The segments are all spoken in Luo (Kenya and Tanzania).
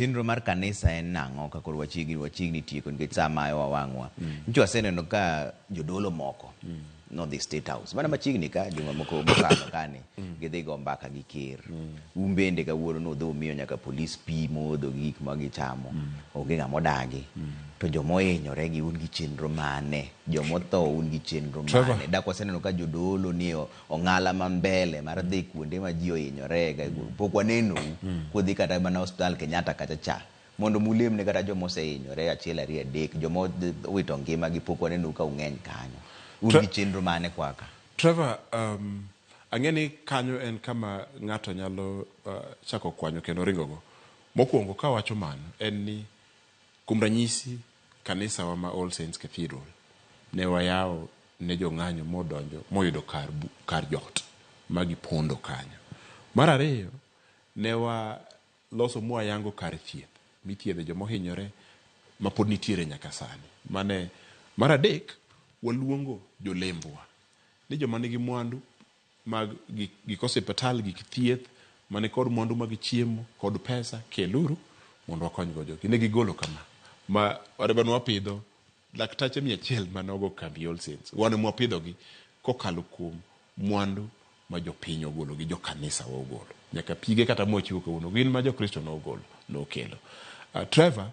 Chenro mar kanisa en nang'o ka koro wachiegni tieko nikech saa mayo wawang'wa. Nyocha waseneno ka jodolo moko nodhi State House. Mana machiegni ka juma moko mokalo kani gidhi go mbaka gi ker. Un bende kawuono nudhi umiyo nyaka polis pi modho gi gik ma gichamo. Onge ng'ama odagi. To joma ohinyore gi un gi chenro mane? Jomotho un gi chenro Trevor. mane? Dak waseneno ka jodolo nie ong'ala ma mbele mar dhi kuonde ma ji ohinyore. Pok wanenou kudhi kata mana osiptal Kenyatta kacha cha. Mondo mulemne kata joma osehinyore achiel ariyo adek, joma owito ngimagi pok wanenou ka ung'eny kanyo. Un gi chenro mane kwaka? Trevor, ang'e ni kanyo en kama ng'ato nyalo chako kwanyo kendo ringogo. Mokwongo kawacho mano en ni kuom ranyisi kanisawa ma All Saints Cathedral ne wayawo ne jong'anyo modonjo moyudo kar jot ma gipondo kanyo. Mar ariyo, ne waloso mwayango kar thieth mithiedhe joma ohinyore mapod nitiere nyaka sani. Mane mar adek, waluongo jolembwa ni joma nigi mwandu mag gik osiptal, gik thieth, mane kod mwandu mag chiemo kod pesa, keluru mondo wakonygo jogi. Ne gigolo kama ma wareba nwapidho laktache 100 mane ogo kambi All Saints. Wan ema wapidhogi kokalo kuom mwandu ma jopiny ogolo gi jokanisa wa ogolo. Nyaka pige kata mwachiwo kawuono gin ma jokristo nogolo nokelo. Trevor,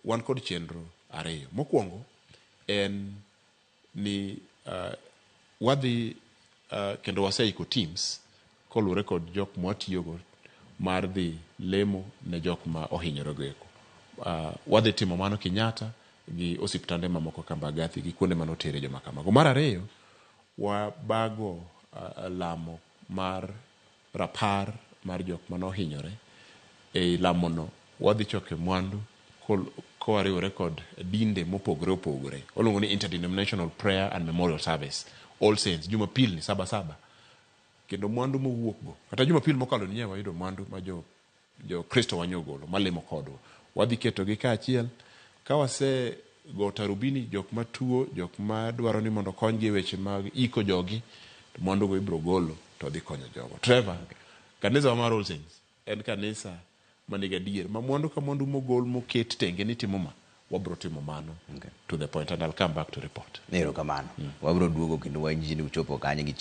wan kod chenro ariyo. Mokwongo en ni wadhi kendo waseiko teams koluwore kod jok mwatiyogo mar dhi lemo ne jok ma ohinyore go eko. Wadhi timo mano Kenyatta gi osiptande mamoko ka Mbagathi gi kuonde manotere joma kamago. Mar ariyo, wabago lamo mar rapar mar jok manohinyore. E lamono wadhi choke mwandu kowariwore kod dinde mopogore opogore. Waluongo ni Interdenominational Prayer and Memorial Service. All Saints, Jumapil ni saba saba. Kendo mwandu mowuok go. Kata Jumapil mokalo ni wayudo mwandu ma jo Kristo wanyogolo malemo kodwa. Wadhi ketogi kaachiel. Ka wase go tarubini jok matuo, jok madwaro ni mondo okonygi e weche mag iko jogi, to mwandu go ibiro golo to dhi konyo jogo. Trevor, kanisa mar All Saints en kanisa manigi adier ma mwandu ka mwandu mogol moket tenge ni timo ma wabro timo mano to the point and I'll come back to report. Erokamano. Wabiro duogo kendo wanyisi ni uchopo kanye gi.